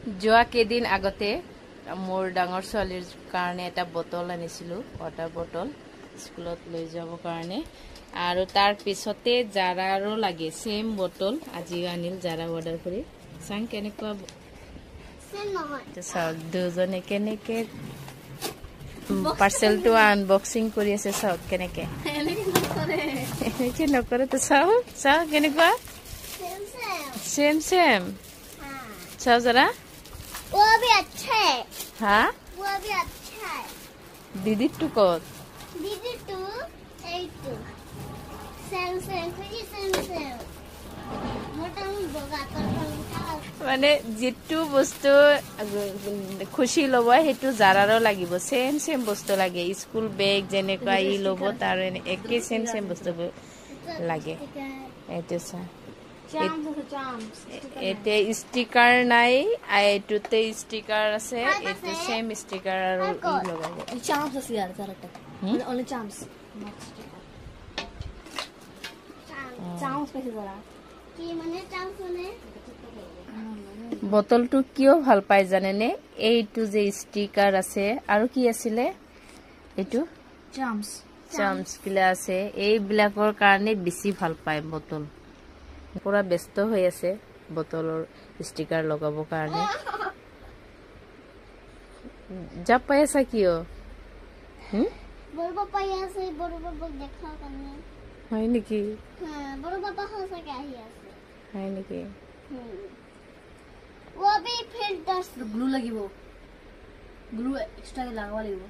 যোৱা কেইদিন আগতে মোৰ ডাঙৰ ছোৱালীৰ কাৰণে এটা বটল আনিছিলোঁ, ৱাটাৰ বটল স্কুলত লৈ যাবৰ কাৰণে। আৰু তাৰ পিছতে জাৰাৰো লাগে ছেম বটল, আজিও আনিল জাৰা অৰ্ডাৰ কৰি। চাং কেনেকুৱা চাওক, দুজনে কেনেকে পাৰ্চেলটো আনবক্সিং কৰি আছে চাওক কেনেকে। এনেকে নকৰে তো, চাওঁ চাওঁ কেনেকুৱা চেম চেম। চাওঁ জাৰা, वो भी अच्छा है। হা, वो भी अच्छा है। দিদিৰটো ক'ত? দিদিৰটো এইটো সেম সেম, খুজি সেম সেম। মানে যিটো বস্তু খুচি ল'ব সেইটো জাৰাৰো লাগিব, চেম চেম বস্তু লাগে। স্কুল বেগ যেনেকুৱা ই ল'ব, তাৰ একে চেম চেম বস্তুবোৰ লাগে। এইটো চা, এতিয়া ষ্টিকাৰ নাই, এইটোতে ষ্টিকাৰ আছে, এইটো চেম ষ্টিকাৰ আৰু ই লগাব। চান্স আছে ইয়াৰ জাৰাটা, অনলি চান্স, চান্স পাইছে জাৰা। কি মানে চান্স? মানে বটলটো কিয় ভাল পায় জানেনে? এইটো যে ষ্টিকাৰ আছে, আৰু কি আছিলে এইটো, চাম্স, চাম্স গিলা আছে, এইবিলাকৰ কাৰণে বেছি ভাল পায় বটল। পুৰা ব্যস্ত হৈ আছে বটলৰ ষ্টিকাৰ লগাবৰ কাৰণে। জাপ পাই আছা কিয়? হয় নেকি? হয় নেকি? গ্লু লাগিব, গ্লু এক্সট্ৰা লগাব লাগিব।